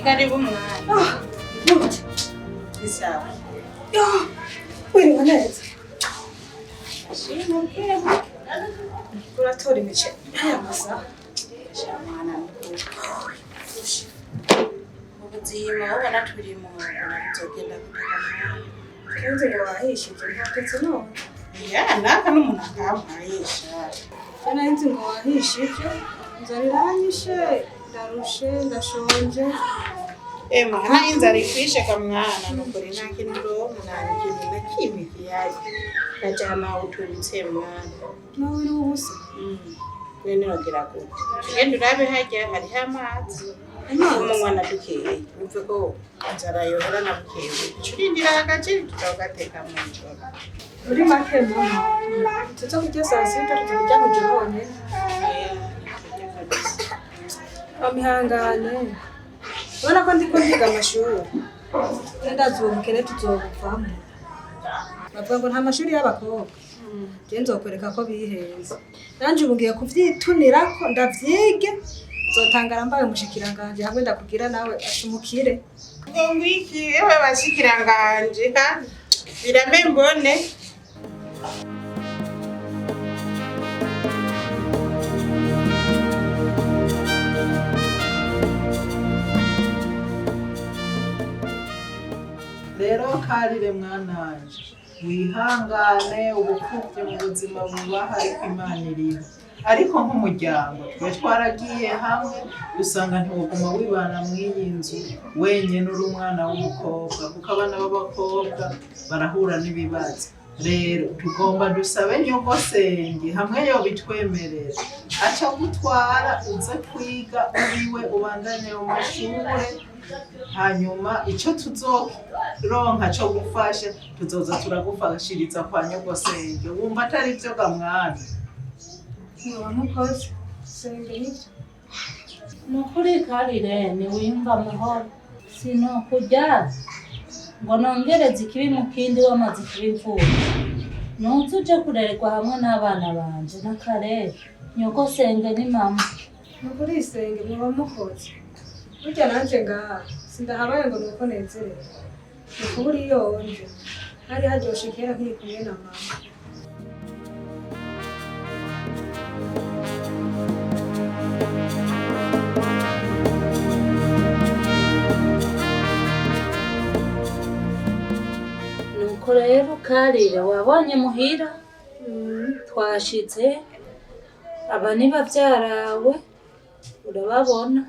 Karibu mwana. Gute. Ni sawa. Wiriwe neza. Shima mkema. Uratora imiceri aya masaha. Mwana ubuzima ubona turi mu tuzogenda guteka mwana. Kenzi ngo wahishije ntatetse none. Ya naka n'umuntu akampayisha. Je nari nzi ngo wahishije. Inzara iranyishe, ndarushe, ndashonje. Mwana inzara ikwishe ka mwana nukuri nta kintu uronka nta kintu na kimwe gihari. Ndajana uturitse mwana. Nawe uri ubusa. None nogira gute? Genda urabe harya hariho amazi. Amazi? Umunywa dukeye. Wumve ko inzara yohora na bukeye. Curindira agaciro tukagateka mu ijoro. Muri make mama, tuza kurya saa sita tuza kurya mu joro honyene. Mama ihangane. Ubona ko ndiko ndiga amashuri. Ndazi uwo bukene tuzobuvamo. Bavuga ngo nta mashuri y'abakobwa. Je nzokwereka ko bihenze. Nanje ubu ngiye kuvyitunirako ndavyige. Nzotangara mbaye umushikiranganje hamwe ndakugira nawe ashumukire. Ngo ngwiki ewe bashikiranganje ha? Birame mbone. Rero Karire mwananje, wihangane ubupfuvyi mu buzima bubaha ariko Imana iriho. Ariko nk'umuryango twe twaragiye hamwe usanga ntiwoguma wibana mw'iyi nzu wenyene uri umwana w'umukobwa, kuko abana b'abakobwa barahura n'ibibazo. Rero tugomba dusabe nyogosenge hamwe yobitwemerera aca gutwara uze kwiga uriwe ubandanye mu mashure, hanyuma ico tuzoronka co gufasha tuzoza turagufashiriza kwa nyogosenge. Wumva atari vyo ga mwana? Mwoba mukoze. Senge nivyo. Nukuri Karire ntiwiyumva amahoro, sinokurya ngo nongereze ikibi mu kindi wamaze kuba imfuvyi. Nuze uje kurererwa hamwe n'abana banje n'akarere, nyogosenge ni mama. Nukuri isenge mwoba mukoze. Burya nanje ngaha sindahabaye ngo nuko nezerewe. Ni ukubura iyo nje. Hari haryoshe kera nkiri kumwe na mama. Nuko rero Karire wabonye muhira twashitse, aba ni bavyarawe urababona.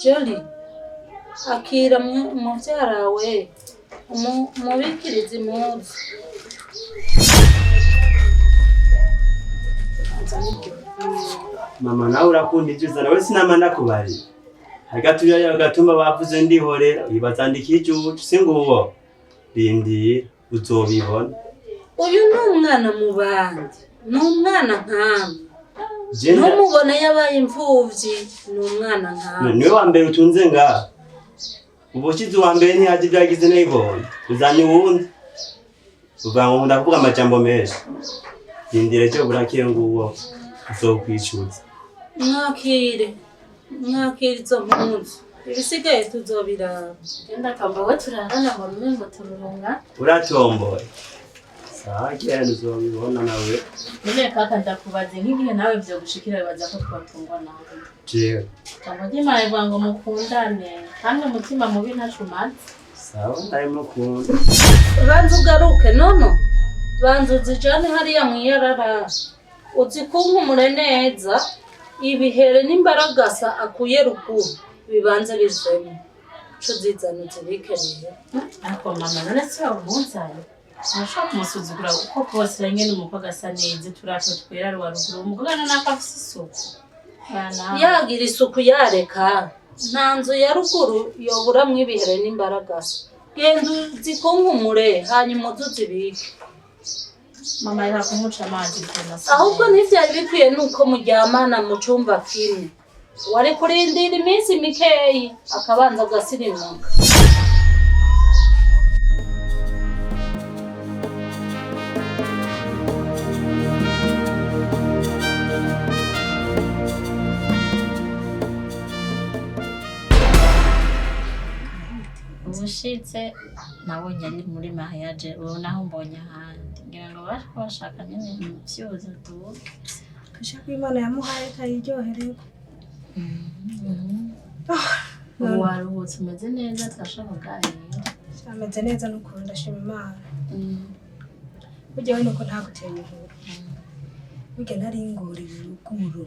Jolly akira muvyarawe umubikirize impuzu. Mama nawe urakunda ivyo uzana, we sinama ndakubariye. Hagati yayo gatumba bavuze ndihorera, wibaza ndikijuju singuwo. Rindira uzobibona. Uyu ni umwana mu bandi, ni umwana nkamwe. Jenda Ntumubone yabaye imfuvyi, ni umwana nkamwe. niwe wa mbere utunze ngaha. Ubushize uwa mbere ntiyaje ivyo yagize nayibonye. Uzanye uwundi. Uvuga ngo nkunda kuvuga amajambo menshi. Rindira ejo burakeye nguwo uzokwicuza. Mwakire, mwakire izo mpuzu. Ibisigaye tuzobiraba. Genda kamba we turarana ngo nume ngo tururunga. Uratomboye. Sawa genda uzobibona nawe. None kaka ndakubaze nk'igihe nawe vyogushikira bibaza ko twotungwa nawe. Jewe. Jambo ry'Imana rivuga ngo mukundane kandi umutima mubi ntaco umaze. Sawa ndabimukunda. Banza ugaruke nono, banza uzijane hariya mwiyarara, uzikunkumure neza, ibihere n'imbaragasa akuye ruguru bibanze bivemo, uce uzizana uzibike rero. Ariko mama none si wowe umuzanye? Ntushobora kumusuzugura uko kose nyene umukobwa asa neza, uturato twera ruwa ruguru, umukobwa nako afise isuku. Yagira isuku yareka, nta nzu ya ruguru yoburamwo ibihere n'imbaragasa. Genda uzikunkumure hanyuma uze uzibike. Mama reka kumuca amazi tena. Ahubwo ntivyari bikwiye nuko muryamana mu cumba kimwe. Wari kurindira iminsi mikeyi akabanza agasirimuka. Ubushize nabonye ari muri mariage, ubu naho mbonye ahandi, ngira ngo baje bashaka nyene imvyuzi duke. Ashaka Imana yamuhaye kayiryohererwa. Ubu waruhutse, umeze neza, turashaka kuganira. Ameze neza n'ukuntu, ndashima Imana. Burya we nuko ntaguteye inkuru. Burya nari ngoriwe ruguru,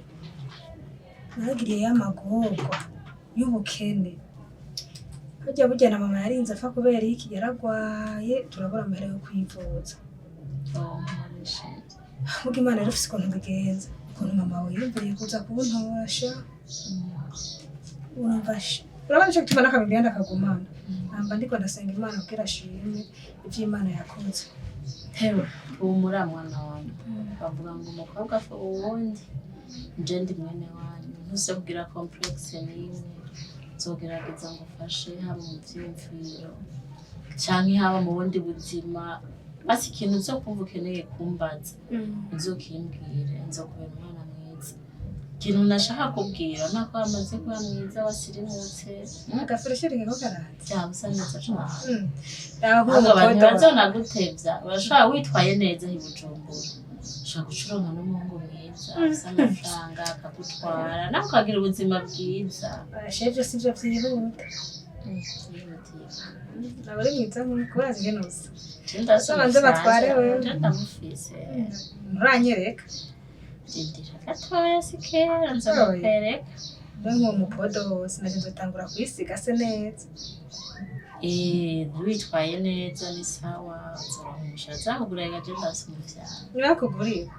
naragiriyeyo amagorwa y'ubukene. Burya na mama yarinze apfa kubera iki? Yaragwaye, turabura amahera yo kwivuza. Oh, nkoreshe. Burya Imana yari ifise ukuntu bigenza, ukuntu mama wawe yiyumviriye kuza kuntosha. Urumva urabona ico gituma n'akabimbi ndakagumana, namba ndiko ndasenga Imana kugira ashime ivyo Imana yakoze. Hewe, humura mwana wanjye. Bavuga ngo umukobwa apfa uwundi, nje ndi mwene wanyu, ntuse kugira complexe n'imwe. Nzogerageza ngufashe, haba mu vyiyumviro canke haba mu bundi buzima. Basi ikintu uzokumva ukeneye kumbaza, uzokimbwire, nzokubera umwana mwiza. Ikintu nashaka kubwira nako amaze kuba mwiza, wasirimutse. Agafureshere ko karaza. Byaba usa neza cane. Raba. Ahubwo abantu nk'umukodo. bazonagutevya, urashobora witwaye neza i Bujumbura, ushobora gucuronka n'umuhungu mwiza afise amafaranga akagutwara, nawe ukagira ubuzima bwiza. Shevyo sivyo vyihuta. Naba ari mwiza nkuko urazi ingene usa. Babanze batware wewe. Je ndamufise. Nturanyereka. Rindira gatoya, si kera nzamukwereka. Mbe nk'uwo mupodo wose naje nzotangura kwisiga se neza. Eh, witwaye neza ni sawa, nzoramusha azakugura. Reka je ndafise umuvyaro. Nirakugurira.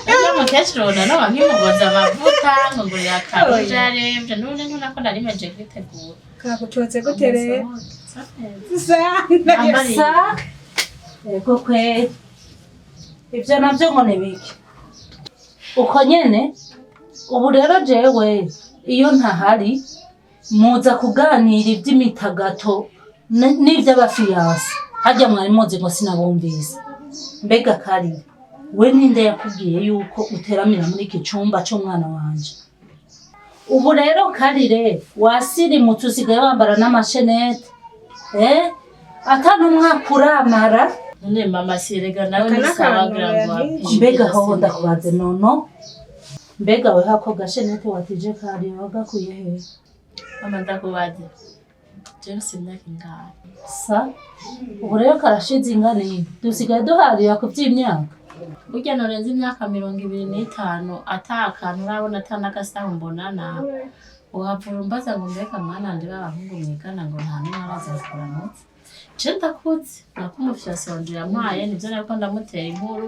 Rero umukecuru ubona nkimugoza amavuta, nkugurira akaruja aremvye, none ntubona ko nari meje kwitegura. Kagucotse gute rero? Sana. Sa ego kweri, ivyo navyo ngo ni biki uko nyene? Ubu rero jewe iyo ntahari muza kuganira ivy'imitagato n'ivy'abafiyanse. Harya mwari muzi ngo sinabumvise? Mbega kari we, ninde yakubwiye yuko uteramira muri iki cumba c'umwana wanje? Ubu rero Karire wasirimutse, usigaye wambara n'amashenete, eh? Ata n'umwaka uramara. None mama, sirega nawe Aka ni sawa n'akantu kugira ngo yahiye. apime. Mbega hoho ndakubaze nono, mbega we hako gashenete watije kari wagakuye hehe? Mama, ndakubaze, James imyaka ingahe? Sa ubu rero karashize ingani, dusigaye duharira ku vy'imyaka. Burya norenza imyaka 25 ata akantu urabona, ata n'agasaho mbonana, uhavura umbaza ngo mbega mwana wanje, b'abahungu mwigana ngo nta n'umwe araza kuramutsa. Je ndakuze nako umufyasi wanje yampaye, nivyo nariko ndamutera inkuru.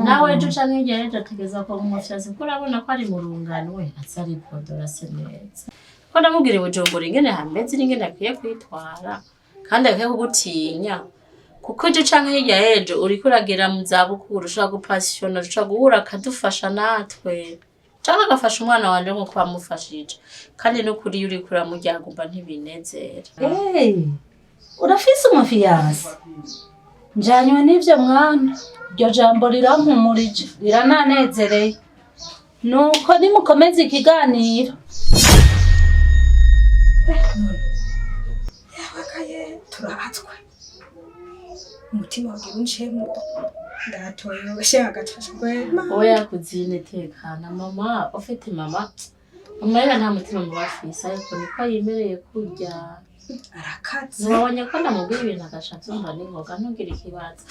Nawe ejo canke hirya y'ejo ategerezwa kuba umufyasi, kuko urabona ko ari mu rungano, we aza aripodora ase neza, ko ndamubwira i Bujumbura ingene hameze n'ingene akwiye kwitwara, kandi akwiye kugutinya, kuko ejo canke hirya y'ejo uriko uragera mu zabukuru, ushobora gupasiyona, ushobora guhura akadufasha natwe canke agafasha umwana wanje nkuko wamufashije. Kandi n'ukuri iyo uriko uramuryagumva ntibinezera. Hey, urafise umufiyanse? Njanywe n'ivyo mwana, iryo jambo rirampumurije, rirananezereye. Nuko nimukomeze ikiganiro. None yabakaye turabatswe, umutima wagira uncemo, ndatoye agacashwe. Oya kuzine, tekana mama, ufite mama. Mama rero nta mutima mubi afise, ariko niko yimereye kurya. Arakatse. Ntiwabonye ko ndamubwira ibintu agaca avyumva n'ingoga? Ntugire ikibazo.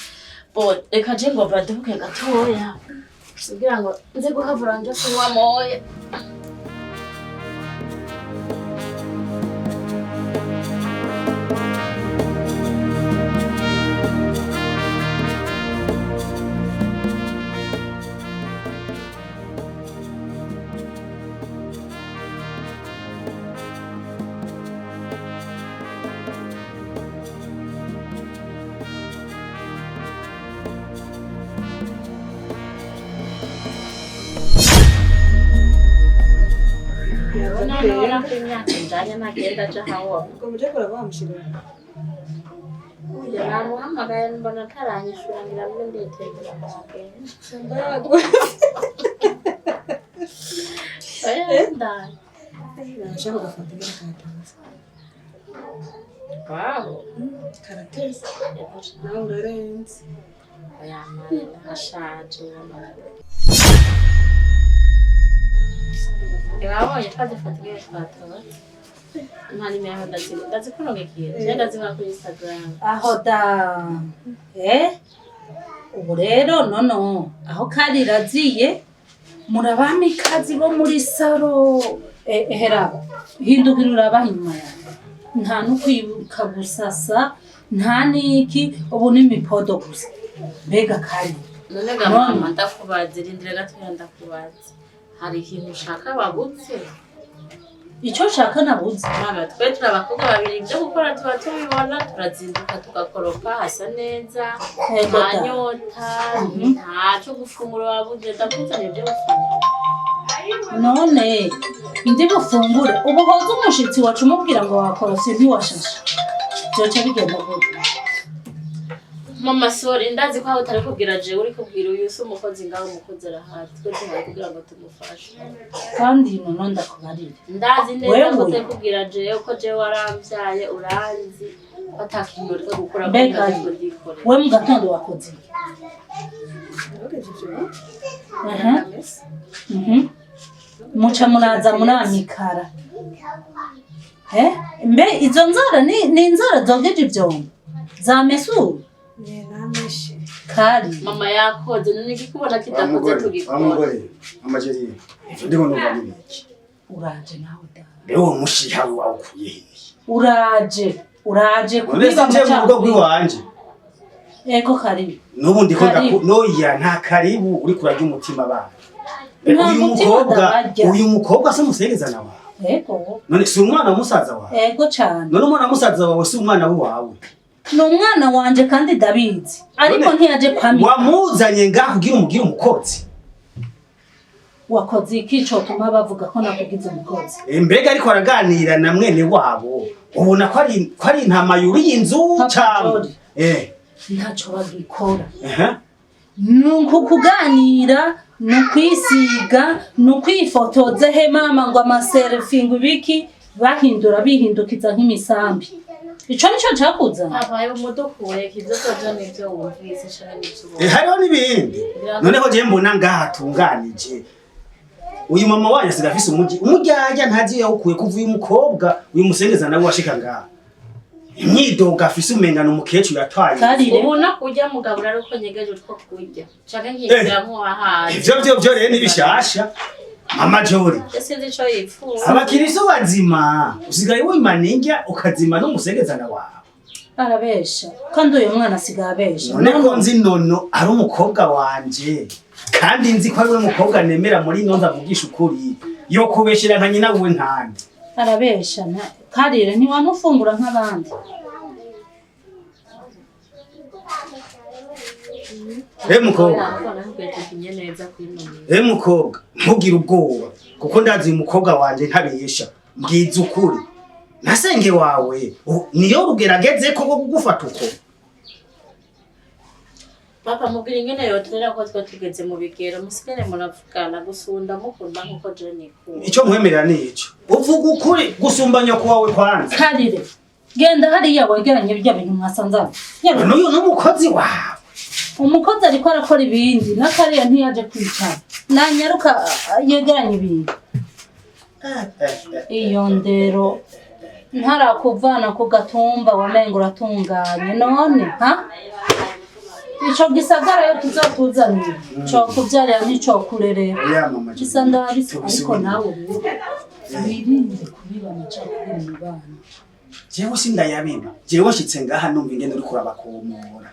Bo reka je ngo baduke gatoya kugira ngo nze guhavura nje kunywa moya. None ubona ko imyaka njanye ntagenda aja habona. Ubwo muje kuraba wamushirira. Burya namuhamagaye mbona ataranyishura, ngira mbe nditegura nkagenda. Oya, ndaje. Nashaka gufata ibintu katanze. Wow. Karateza nawe urarenze. Oya mana, ashaje ubona. Wabonye twazifata ingene twatora. Nta nimero ndazikurungikiye. Je ndazibona kuri Instagram. Aho da, ubu rero nono aho kariraziye murabamikazi bo muri saro. Hera hindukira urabaha inyuma yawe, nta no kwibuka gusasa, nta niki, ubu ni imipodo gusa. Mbega kari None ga mama, ndakubaza, rindira gatoya ndakubaza. Hari ikintu ushaka wabutse? Icyo nshaka nabuze? Mama, twe turi abakobwa babiri, ibyo gukora tuba tubibona, turazinduka tugakoropa hasa neza, Ego nta da. nyota, nta cyo gufungura wabuze, ndakuzanye ibyo gufungura. None ndi bufungure ubu? Hoza umushitsi wacu umubwira ngo wakorofye ntiwashashe, byoca bigenda gute? Mama, sorry, ndazi ko aho utari kubwira jewe, uri kubwira uyu si umukozi ngaho, umukozi arahari, twe duhari kugira ngo tumufashe. Kandi nono ndakubarire. Ndazi neza Wewe? ko utari kubwira jewe, ko jewe waramvyaye, uranzi ko ata kintu uriko gukora ko Mbega ndazi ko ndikorera. We mu gatondo wakoze iki? Narogeje ivyo. Aha. Ndamesa. Muca muraza muramikara. Mbe izo nzara ni inzara zogeje ivyombo zamesura? Ne nameshe. Kari. Mama yakoze, none ikikubona kidakoze Wamugore, tugikora. wamugore, amajeri, ivyo ndiko numva ni biki? Uraje nawe da. Mbe uwo mushiha wawukuye hehe? Uraje, uraje None kubiba se nje mu rugo amacakubiri. rw'iwanje? Ego karibu. N'ubu ndiko Karibu. ndaku noya nta karibu, uriko urarya umutima abana. Mbe Nta uyu mutima mukobwa, ndabarya. uyu mukobwa se umusengezana wawe? Ego. None si umwana wa musaza wawe? Ego cane. None umwana wa musaza wawe si umwana w'iwawe? Ni umwana wanje kandi ndabizi. Ariko None- ntiyaje kwamika. Wamuzanye ngaho kugira umugire umukozi? Wakoze iki cotuma bavuga ko nakugize umukozi? Mbega ariko araganira na mwene wabo, ubona ko ari intama yuriye inzu Papa cyangwa? Jolly. Ntaco bagikora. Ni ukukuganira, ni ukwisiga, ni ukwifotoza. He mama, ngo amaselfie, ngo ibiki, bahindura bihindukiza nk'imisambi. Ico nico cakuzana? Papa, umudukuye ivyo tovyo nivyo wumvise canke nivyo ubonye? Hariho n'ibindi. Noneho je mbona ngaha atunganije uyu mama wanyu asigaye afise umuji umuryarya, ntazi iyo yawukuye. Kuva uyu mukobwa uyu musengeza nawe washika ngaha, imyidogo afise umenga ni umukecuru yatwaye. Karire. Ubu no kurya mugabura ari uko nyegeje utwo kurya canke nkigira nk'uwahaze. Ivyo vyo rero ni bishasha, mama Jori. Sinzi ico yipfuza. Abakirisu bazima usigaye wimana indya ukazima n'umusengezana wawe. Arabesha kandi uyu mwana asigaye abesha. None ko nzi nono ari umukobwa wanje, kandi nzi ko ari we mukobwa nemera muri ino ndavugisha ukuri, yo kubeshera nka nyina wiwe ntande? Arabesha. Karire, ntiwamufungura nk'abandi. Mukobwa. Nakubwiye tukinye neza kwinumira. Mukobwa, ntugire ubwoba kuko ndazi uyu mukobwa wanje ntabesha, mbwiza ukuri. Nasenge wawe niyo rugerageze ko kugufata uko. Papa, mubwira ingene yoturera ko twe tugeze mu bigero, musigare muravugana gusunda mukunda nkuko je nikunda. Icyo nkwemerera ni ico, uvuga ukuri gusumba nyoko wawe kwanza. Karire, genda hariya wegeranye ibyo bintu mwasanze aho. Yewe, N'uyu n'umukozi wawe? Umukozi ariko arakora ibindi, n'akariya ntiyaje kwicara. Nanyaruka yegeranye ibintu. Iyo ndero ntarakuvana ku gatumba wamenga uratunganye, none ha ico gisagara yo tuzotuzanira cokuvyarira nticokurerera. Oya mama. Gisa ndabisa, ariko nawe rero wirinde kubiba amacakubiri mu bana. Jewe sindayabiba, jewe nshitse ngaha numva ingene uriko urabakomora.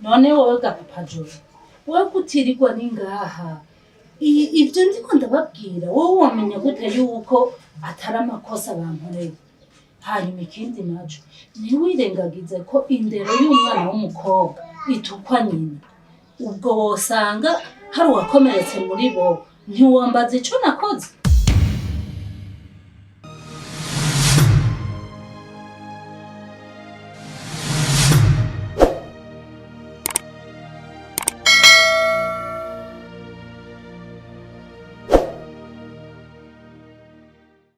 None wowe ga Papa Joro, wowe kutirirwa ni ngaha, ibyo ndiko ndababwira, wowe wamenya gute yuko atari amakosa bankoreye? Hanyuma ikindi naco, ntiwirengagize ko indero y'umwana w'umukobwa itukwa nyina. Ubwo wosanga hari uwakomeretse muri bo, ntiwambaza ico nakoze.